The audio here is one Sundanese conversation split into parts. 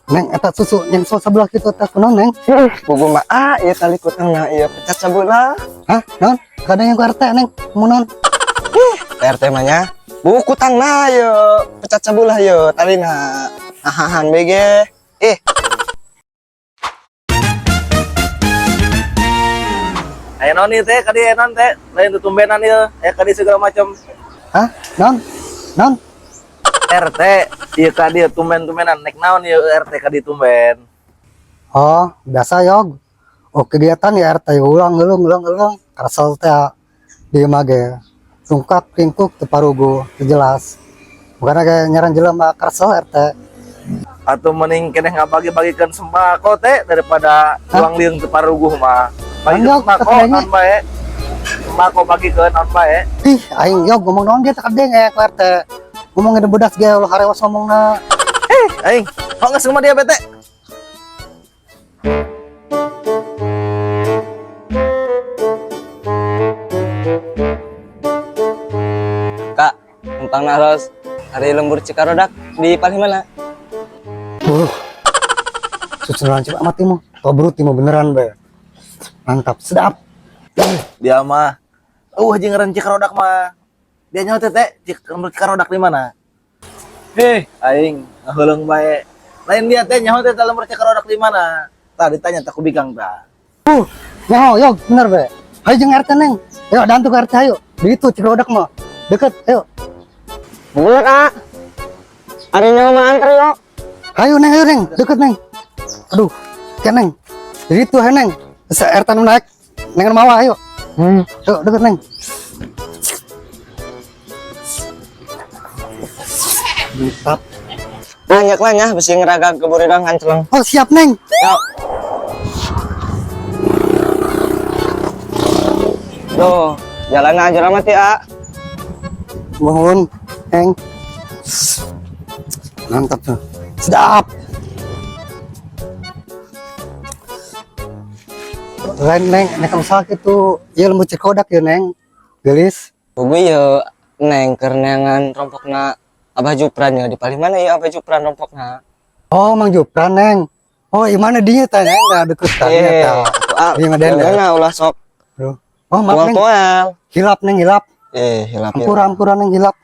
Neng, eta susu nyensol sebelah kitu teh kunaon, Neng? Puguh mah ah, ieu tali kutangna ieu pecat sabelah. Hah? Naon? Kadang yang ku RT, Neng. Mau naon? RT mah nya. Buku kutangna ieu pecat sabelah ieu talina. Ahahan BG. Eh, Aya naon ieu teh kadi, aya naon teh? Lain tutumbenan ieu, aya kadi segala macam. Hah? Naon? Naon? RT ieu kadi tumben-tumbenan nek naon ieu RT kadi tumben? Oh, biasa yog. Oh, kegiatan ya RT ulang ngelung ulang ngelung. Karsel teh di imah ge. Rungkak ringkuk teu paruguh, teu jelas. Bukan kayak nyaran jelema karsel RT. Atau mending keneh ngabagi-bagikeun sembako teh daripada Hah? ulang liung teu paruguh mah. Bagikeun Anjok, sembako kadenge. Naon bae. Sembako bagikeun naon bae. Ih, aing yog ngomong naon ge teh kadenge ku RT. Ngomongin budak ge ulah harewas ngomongna. Aing, oh geus kumaha dia bete. Kak, numpang naros hari lembur Cikarodak di paling mana? Susu lancip amat imu. Tobrut imu beneran be. Mantap, sedap. Dia mah jeung ngaran Cikarodak mah. Dia nyaho teh teh Cikarodak di mana? Heh, aing ngaheuleung bae. Lain dia teh nyaho teh lembur Cikarodak di mana? Tah ditanya tah ku bikang tah. Nyaho, yog, bener be. Ayo jeung RT, Neng. Ayo dantu ke RT ayo. Begitu Cikarodak mah. Deket, ayo. Bener, Kak. Hari nyawa mah anter yo. Ayo Neng, ayo Neng, deket Neng. Aduh, ke Neng. Jadi itu ayo Neng. Se RT nu naik. Neng nu mawa ayo. Ayo deket Neng. Mantap. Banyak lah nya besi ngeraga keburidang kanceleng. Oh siap Neng. Yo. Tuh, jalan aja amat ya. Mohon Neng. Mantap tuh. Sedap. Lain Neng, nek kamu sakit tuh, ya lembut Cikodak ya Neng. Gelis. Puguh ye neng kerneangan rompokna Abah Jupran ya di paling mana ya Abah Jupran rompokna? Oh, Mang Jupran Neng. Oh, gimana dia teh Neng? Nggak deketan ya Eh, teh. ah, Iya, ngeden deh. jangan ulah sok Aduh. Oh, maaf Neng. toel. Hilap Neng, hilap. Eh, hilap. Ampura, ampura Neng, hilap.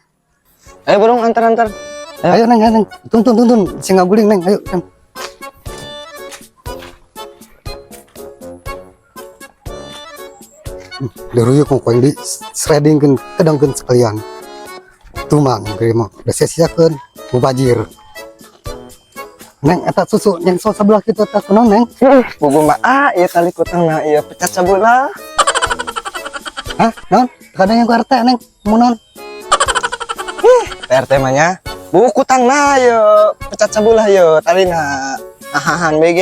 Ayo burung antar-antar. Ayo. Ayo Neng, ayo Neng. Tuntun, tuntun. Sing ngaguling Neng, ayo Neng. Deruyuk mau koin di shreddingkeun kedangkeun sekalian. Tumang kieu mah. Udah sia-siakeun mubajir. Neng, eta susu nyensol sebelah kitu teh kunaon Neng? Puguh mah ah, ieu tali kutangna ieu pecat sabelah. Hah? Naon? Kadang yang ku RT Neng, mau naon? RT mah nya. Buku kutangna ieu pecat sabelah ieu talina. Ahahan BG.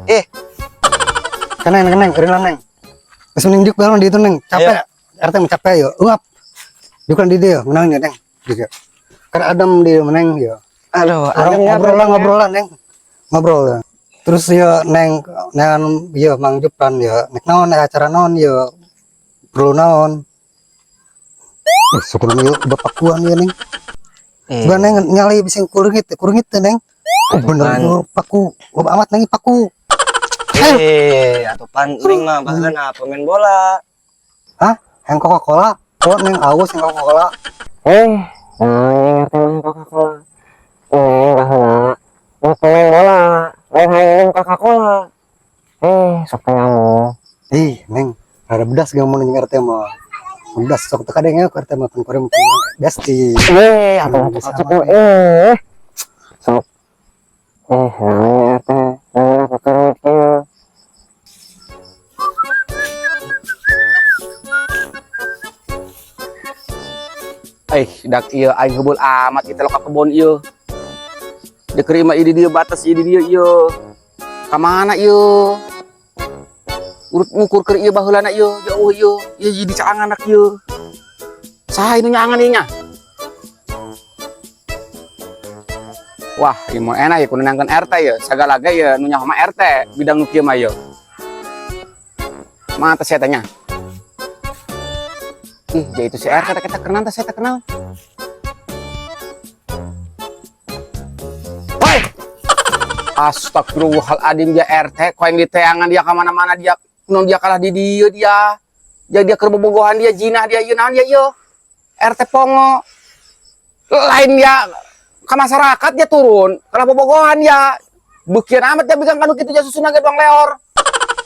Eh, Keneng, keneng, eureun Neng. Geus mending diuk bae di itu Neng, capek. RT mah capek yo. Ungap. Diuk di dieu, menang ya Neng. Gitu. Kan adem di Neng yo. Aduh, Orang ademnya ngobrolan apa? Ngobrolan Neng. Ngobrol ya. Terus ya Neng, Neng ya Mang Jupran ya, nek naon nek acara naon ya perlu naon. Syukur yo bapakuan ya Neng. Eh, Bukan Neng nyali bisa kurungit, kurungit teh Neng. Bener Pan. bener paku, loba amat Neng paku. Eh, atuh pan neng mah baheula pemain bola. Hah? Yang Coca-Cola? Oh, Neng aus yang Coca-Cola. Eh, nah, ngerti mah Coca-Cola. Eh, baheula mau pemain bola, lain hayang Coca-Cola. Eh, sok teh kamu. Ih, Neng, ada bedas gak mau nanya RT mah. Bedas sok teu kadenge ku RT mah pan kurang besti. Eh, atuh Bisa atuh atuh eh. Sok. Eh, nah, RT, nah, apa kieu. Eh, dak ieu aing heubeul amat kita lo ka kebon ieu. Deuk mah ieu di dieu batas ieu di dieu ieu. Ka mana ieu? Urut ngukur keur ieu baheulana ieu, jauh ieu. Ieu jadi caangan dak ieu. Saha nu nyaangan ieu nya? Wah, ieu mah enak ya kudu nangkeun RT ya. Sagala ge ya nu nyaho mah RT bidang nu kieu mah ieu. Mata saya tanya. Ih, jadi itu si RT kita kenal teh saya tak kenal. Woi. Astagfirullahaladzim, dia RT, kau yang di teangan dia kemana-mana dia, non dia kalah di dia dia. Jadi dia keur bobogohan dia, jinah dia, ieu naon dia ieu. RT pongo. Lain dia ke masyarakat dia turun, kalah bobogohan dia. Beukian amat dia bikang kanu kitu, ja susuna ge doang leor.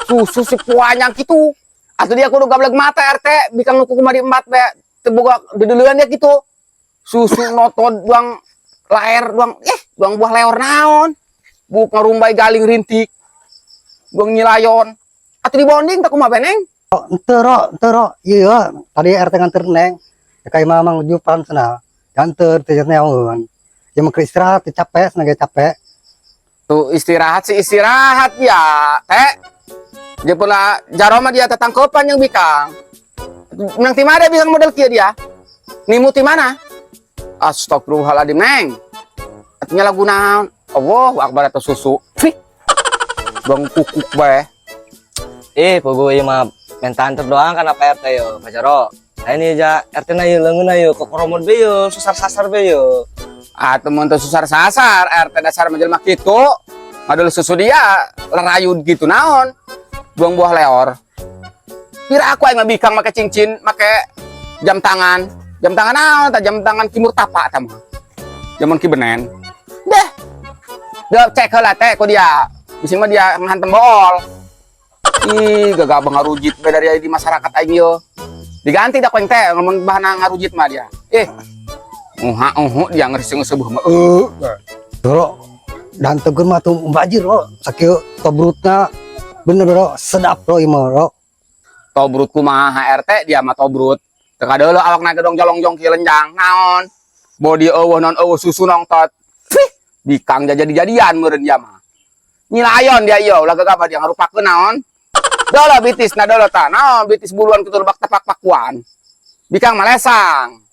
Susu si puanyang kitu. Atau dia kudu gableg mata RT, bikang nu kumaha di empat be, teu boga deudeuleun dia kitu. Susu noto doang laer doang, doang buah leor naon. Buk ngarumbai galing rintik. Doang nyilayon. Atau dibonding tak kumaha beneng? Ente ro, ente ro. Iya, tadi RT nganter neng. Ya kayak mamang jupan sana. Ganter teh nyaun. Ya mau istirahat, capek, senang capek. Tuh istirahat sih istirahat ya, teh. Dia pula jaro mah dia tetangkopan yang bikang. Menang ti mana bikang model kieu dia? Nimu ti mana? Astagfirullahaladzim, neng. Artinya lagu naon? Allahu akbar atau susu. Fih. Bang kukuk bae. Eh, pugu ieu mah minta anter doang kan apa RT yo, Pak Jaro. Nah ini ja RT na ieu leungeun na ieu kokoromot be yo, susar-sasar be yo. Ah, temen tuh susar sasar, RT dasar menjelma kitu. Ngadul susu dia, lerayun gitu naon. Buang buah leor. Kira aku aing mah bikang make cincin, make jam tangan. Jam tangan naon? Tah jam tangan kimur tapa tah mah. Jaman ki benen. Deh. Deh cek heula teh ku dia. Bising mah dia ngantem bool. Ih, gagah ngarujit be dari di masyarakat aing yo. Diganti dah ku aing teh ngomong bahana ngarujit mah dia. Eh. Uha uhu dia ngerising sebuah mah. Ro, dan tegur mah tuh bajir ro, sakieu tobrutna bener ro, sedap ro ieu mah ro. Tobrut kumaha RT dia mah tobrut. Teu kadeuleu awakna gedong jolongjong kieu lenjang naon. Body eueuh non eueuh susu nongtot. Fih, bikang jadi-jadian meureun dia mah. Nyilayon dia ieu ulah gagabah dia ngarupakeun naon. Dolo bitis na dolo ta. Naon bitis buluan kitu lebak tepak pakuan. Bikang mah lesang.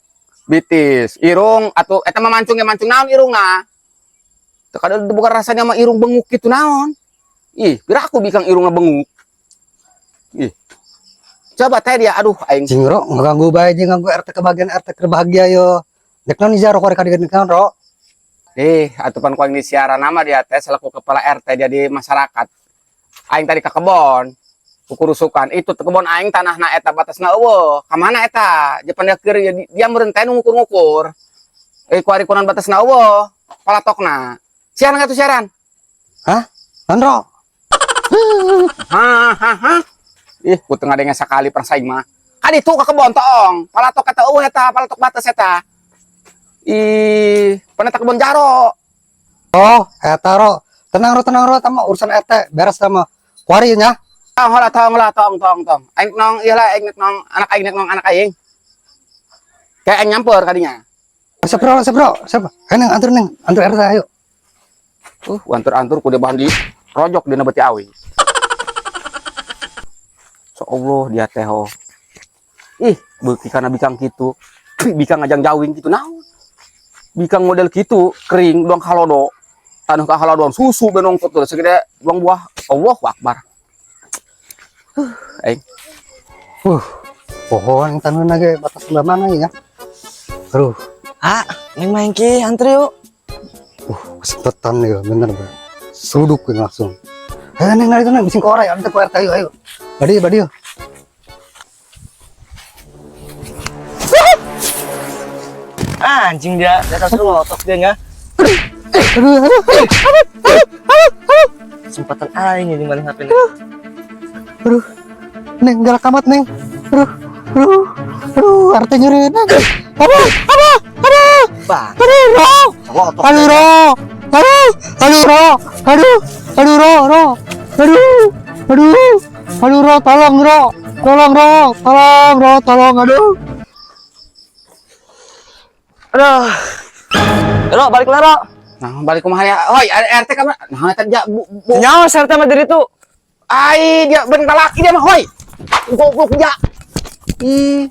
Bitis, irung atuh eta mah mancung ya mancung naon irungna. Teu kadeuleu bukan rasanya mah irung benguk kitu naon. Ih, pira aku bikang irungna benguk. Ih. Coba teh dia, aduh aing. Cing ro, ngaganggu bae jeung ganggu RT kebahagiaan RT kerbahagia yo. Dek naon jaro korek ka naon ro. Eh, atupan ku aing di siaran nama dia teh selaku kepala RT dia di masyarakat. Aing tadi ke kebon, kukurusukan. Itu ke kebon aing tanahna eta batasna eueuh. Ka mana eta? Jepan dia keur dia, dia meureun teh nu ngukur-ngukur. Eh, ku ari kunan batasna eueuh, palatokna. Siaran atuh siaran? Hah? Naon ro? Ha ha ha. Ih, ku teu ngadenge sakali persaing mah. Kan itu ke kebon toong. Palatok eta eueuh eta, palatok batas eta. Ih, pernah kebon jaro. Oh, eta ro. Tenang ro, tenang ro, tama urusan RT beres sama. Kuari nya. Tong lah, tong lah, tong, tong, tong. Aing nong, ieu lah, aing nong, anak aing nong, anak aing. Kayak aing nyamper kadinya. Siap bro, siap bro, siap. Ayo neng, antur neng, antur RT ayo. Antur-antur ku dia bahan di rojok dina beti awi. So Allah dia teh ho. Ih, beuki kana bikang kitu. Bikang ngajang jawing kitu naon. Bikang model kitu kering doang halodo. Taneuh ka halodoan susu benong tuh segede doang buah. Allahu akbar. Aing. Pohon taneuhna ge batas sebelah mana ya? Aduh. Ah, neng main ki antri yuk. Kesempetan ya, bener bro. Seruduk gue langsung. Ayo neng, neng, neng, bising korai, antar ku RT ayo, ayo. Badi, badi. Ah, anjing dia, di atas lu ngotok dia nya. Aduh, aduh, aduh, aduh, aduh, aduh. Kesempatan aing ini maling HP nih. Aduh, neng, galak amat neng. Aduh, aduh, aduh, RT nyuri neng. Aduh, aduh, aduh. Bang. Aduh, ro. Ngotok. Aduh, ro. Aduh, aduh, ro. Aduh, aduh, ro, ro. Aduh, aduh, aduh, ro, tolong, ro. Tolong, ro. Tolong, ro, tolong, aduh. Aduh. Ro, balik lah, Ro. Nah, balik kumaha ya? Hoi, RT ka mana? Nah, eta dia bu, bu. Nyawa serta sama diri tuh. Ai, dia ben laki dia mah, hoi. Goblok dia. Ih.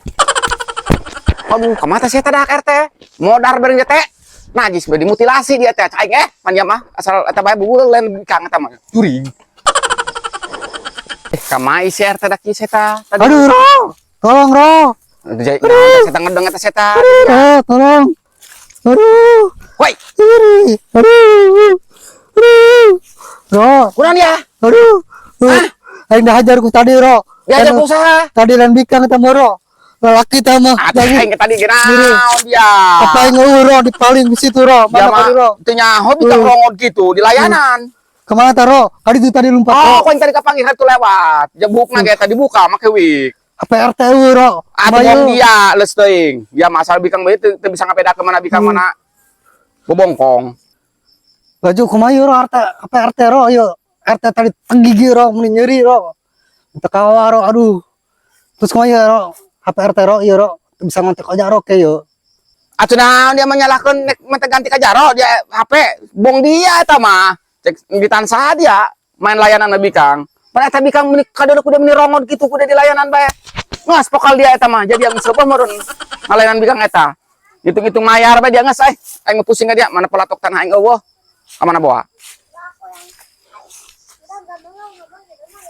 Aduh, kamata sih eta dak RT? Modar bareng dia teh. Najis bae dimutilasi dia teh. Aing pan dia mah asal eta bae bubul lain bikang eta mah. Jurig. Kamai si RT dak ieu eta. Tadi. Aduh, ro. Tolong, ro. Aduh, nah, eta ngedeng eta seta. Aduh, tolong. Aduh. Woi. Aduh. Aduh. Aduh. Ro, Kurang dia. Aduh. Aing dihajar ku tadi, Ro. Diajar ku saha? Tadi lain bikang eta mah, Ro. Lelaki teh mah. Atuh aing tadi genaon dia. Apa yang ngeueuh, Ro, di paling di situ, Ro. Dia Mana mah tadi, Ro? teu nyaho bikang rongod gitu di layanan. Kemana ta, Ro? Tadi tuh tadi lompat, Oh, Ro. kau yang tadi kapanggih tuh lewat. Jebukna ge tadi buka make wig. Apa RT eueuh, Ro? Atuh Mayu. bohong dia leus teuing. Dia masalah bikang bae teu teu bisa ngabedakeun mana bikang mana bobongkong. Laju kumaha ieu, Ro, RT apa RT, Ro, ieu. RT tadi tenggigi, Ro, meni nyeri, Ro. Teu kawa, Ro, aduh. Terus kumaha ieu, Ro? HP RT, Ro, ieu, Ro. Teu bisa ngontek aja, Ro, ke ieu. Atuh naon dia menyalahkeun nek minta ganti ka jaro dia HP bong dia eta mah. Cek di saha dia main layanan na bikang. Pada eta bikang meni kadeuleu kuda meni rongod gitu kuda di layanan bae. Ngas pokal dia eta mah. Jadi yang seubeuh meureun ngalayanan bikang eta. Hitung-hitung mayar bae dia geus euy. Aing mah pusing ka dia mana pelatok tanah aing eueuh. Ka mana bawa? Udah gak mau ngomong gitu mah.